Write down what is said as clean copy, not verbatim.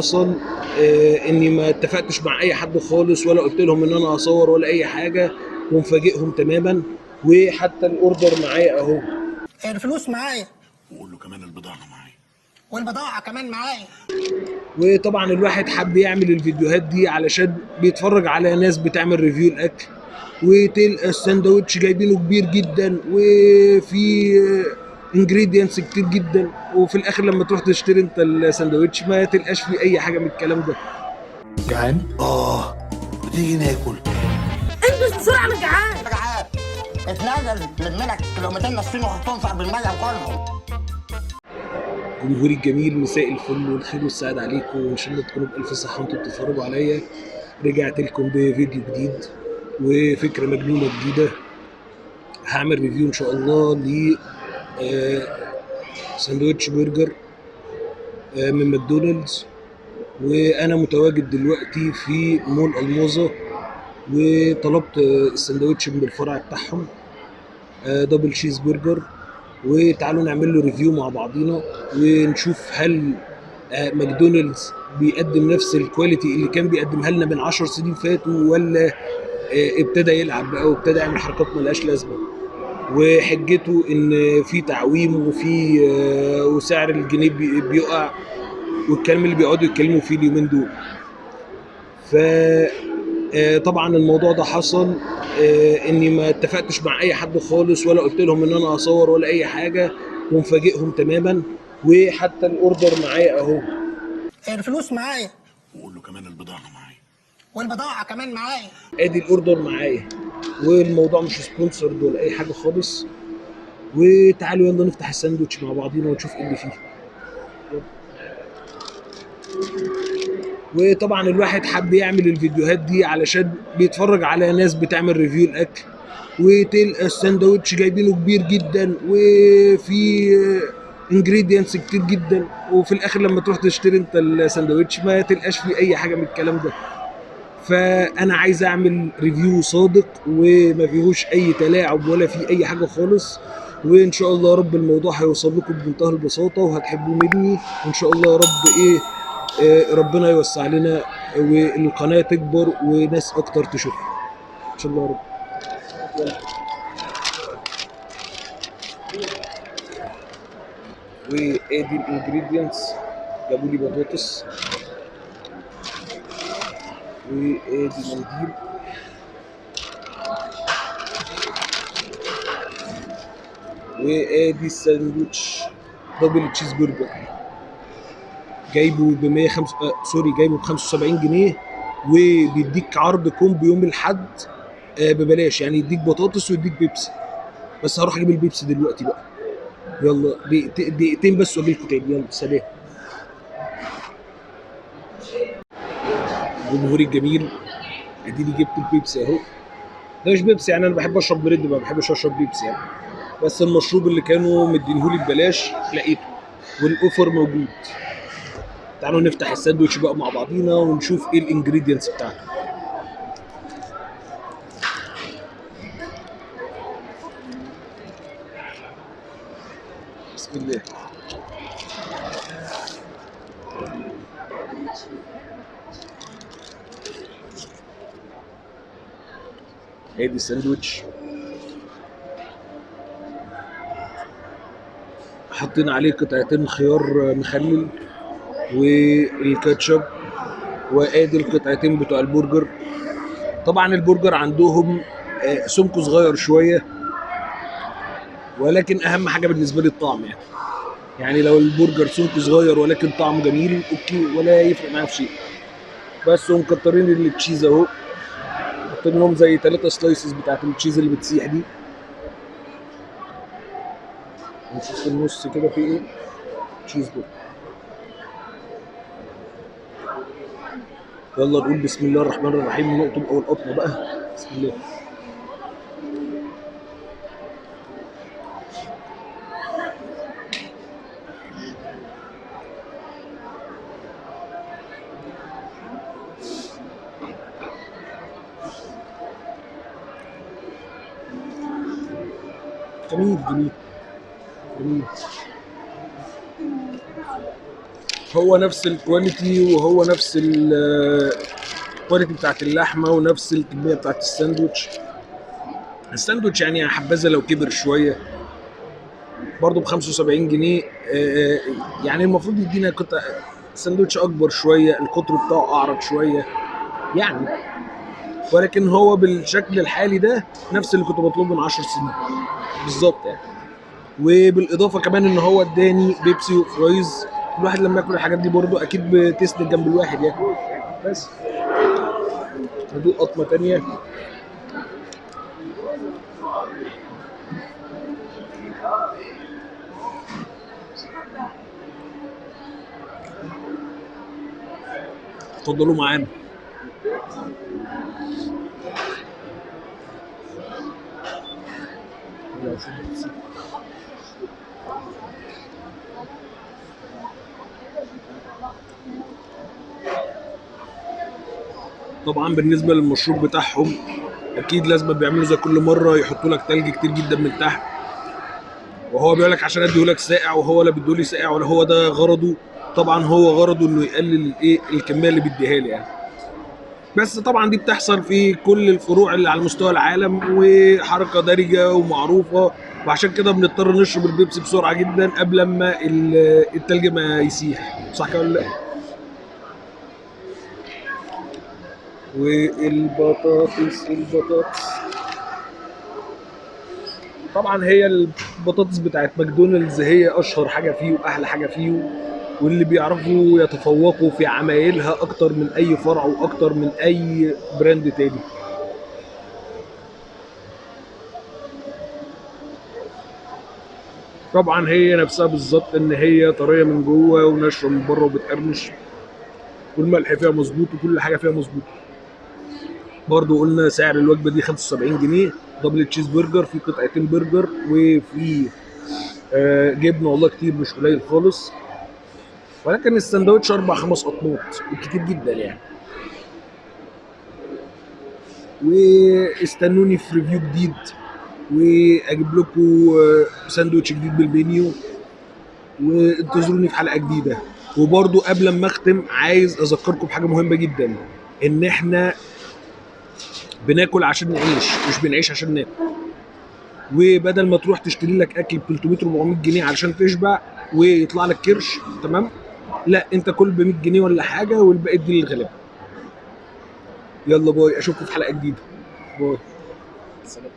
حصل اني ما اتفقتش مع اي حد خالص، ولا قلت لهم ان انا هصور ولا اي حاجة، ومفاجئهم تماما. وحتى ال order معايا اهو، الفلوس معايا، وقول له كمان البضاعة معايا، والبضاعه كمان معايا. وطبعا الواحد حب يعمل الفيديوهات دي علشان بيتفرج على ناس بتعمل review الاكل، وتلقى الساندوتش جايبينه كبير جدا وفي ingredients كتير جدا، وفي الاخر لما تروح تشتري انت الساندوتش ما تلقاش فيه اي حاجة من الكلام ده. جعان؟ ما تيجي ناكل. انجز بسرعة، انا جعان. جعان. اتنزل لم لك كيلومترين نصين وحطهم في قلب المية وكلهم. جمهوري الجميل، مساء الفل والخير والسعادة عليكم، وان شاء الله تكونوا بألف صحة وانتم بتتفرجوا عليا. رجعت لكم بفيديو جديد وفكرة مجنونة جديدة. هعمل review ان شاء الله ل ساندوتش برجر من ماكدونالدز، وانا متواجد دلوقتي في مول الموزة، وطلبت الساندوتش من الفرع بتاعهم، double cheese burger. وتعالوا نعمل له review مع بعضينا ونشوف هل ماكدونالدز بيقدم نفس ال quality اللي كان بيقدمها لنا من 10 سنين فاتوا، ولا ابتدى يلعب بقى وابتدى يعمل حركات ملهاش لازمه، وحجته ان في تعويم وفي وسعر الجنيه بيقع، والكلام اللي بيقعدوا يتكلموا فيه اليومين دول. ف طبعا الموضوع ده حصل اني ما اتفقتش مع اي حد خالص، ولا قلت لهم ان انا هصور ولا اي حاجة، ومفاجئهم تماما. وحتى ال order معايا اهو، الفلوس معايا، وقول له كمان البضاعة معايا، والبضاعه كمان معايا. ادي ال order معايا، والموضوع مش sponsored ولا اي حاجة خالص. وتعالوا يلا نفتح الساندوتش مع بعضينا ونشوف ايه اللي فيه. وطبعا الواحد حب يعمل الفيديوهات دي علشان بيتفرج على ناس بتعمل review الاكل، وتلقى الساندوتش جايبينه كبير جدا وفي ingredients كتير جدا، وفي الاخر لما تروح تشتري انت الساندوتش ما تلقاش فيه اي حاجة من الكلام ده. فانا عايز اعمل review صادق وما فيهوش اي تلاعب ولا فيه اي حاجة خالص، وان شاء الله يا رب الموضوع هيوصل لكم بمنتهى البساطة وهتحبوه مني، وان شاء الله يا رب ايه ربنا يوسع لنا والقناة تكبر وناس اكتر تشوفها ان شاء الله يا رب. وادي ال ingredients، جابوا لي بطاطس، وادي منديل، وادي الساندوتش double cheese burger، جايبه ب 105 sorry جايبه ب 75 جنيه، وبيديك عرض combo يوم الاحد ببلاش، يعني يديك بطاطس ويديك بيبسي. بس هروح اجيب البيبسي دلوقتي بقى. يلا دقيقتين بس واجي لكم تاني. يلا سلام. جمهوري الجميل، اديني جبت البيبسي اهو. ده مش بيبسي يعني، انا بحب اشرب بريد، ما بحبش اشرب بيبسي يعني، بس المشروب اللي كانوا مدينهولي ببلاش لقيته، وال offer موجود. تعالوا نفتح الساندوتش بقى مع بعضينا ونشوف ايه ال ingredients بتاعته. بسم الله. ادي الساندوتش، حاطين عليه قطعتين خيار مخلل والكاتشب، وادي القطعتين بتوع البرجر. طبعا البرجر عندهم سمكة صغير شوية، ولكن اهم حاجة بالنسبة لي الطعم يعني. يعني لو البرجر سمكة صغير ولكن طعمه جميل okay، ولا يفرق معايا في شيء. بس هم مكترين ال cheese اهو، حاطين لهم زي 3 slices بتاعت ال cheese اللي بتسيح دي. نشوف في النص كده في ايه. cheese برجر. يلا نقول بسم الله الرحمن الرحيم ونقطم اول قطمه بقى. بسم الله. جميل جميل جميل. هو نفس ال quality وهو نفس ال quality بتاعت اللحمة ونفس الكمية بتاعت الساندوتش. الساندوتش يعني يا حبذا لو كبر شوية، برضه ب 75 جنيه. يعني المفروض يدينا قطع ساندوتش اكبر شوية، القطر بتاعه اعرض شوية يعني، ولكن هو بالشكل الحالي ده نفس اللي كنت بطلبه من 10 سنين بالظبط يعني. وبالاضافة كمان ان هو اداني بيبسي و fries. الواحد لما ياكل الحاجات دي برضه اكيد بتسند جنب الواحد يعني. بس ندوق قطمه تانية. اتفضلوا معانا. طبعا بالنسبة للمشروب بتاعهم اكيد لازم بيعملوا زي كل مرة، يحطوا لك تلج كتير جدا من تحت، وهو بيقول لك عشان اديه لك ساقع، وهو لا بيدولي ساقع ولا هو ده غرضه. طبعا هو غرضه انه يقلل الايه الكمية اللي بيديها لي يعني. بس طبعا دي بتحصل في كل الفروع اللي على مستوى العالم، وحركه دارجه ومعروفة، وعشان كده بنضطر نشرب البيبسي بسرعة جدا قبل ما التلج ما يسيح، صح كده ولا لا؟ والبطاطس، البطاطس طبعا هي البطاطس بتاعت ماكدونالدز هي اشهر حاجة فيه واحلى حاجة فيه، واللي بيعرفوا يتفوقوا في عمايلها اكتر من اي فرع واكتر من اي brand تاني. طبعا هي نفسها بالظبط، ان هي طرية من جوه وناشفه من بره وبتقرمش، والملح فيها مظبوط وكل حاجة فيها مظبوط. برضو قلنا سعر الوجبة دي 75 جنيه، double cheese burger، في قطعتين برجر وفي جبنه والله كتير مش قليل خالص، ولكن السندوتش 4-5 قطمات كتير جدا يعني. واستنوني في review جديد، واجيب لكم ساندوتش جديد بالمنيو، وانتظروني في حلقة جديدة. وبرضو قبل ما اختم عايز اذكركم بحاجة مهمة جدا، ان احنا بناكل عشان نعيش، مش بنعيش عشان ناكل. وبدل ما تروح تشتري لك اكل ب 300-400 جنيه علشان تشبع ويطلع لك كرش، تمام؟ لا، انت كل ب 100 جنيه ولا حاجة، والباقي دي للغلابه. يلا bye، اشوفكم في حلقة جديدة. bye، سلام.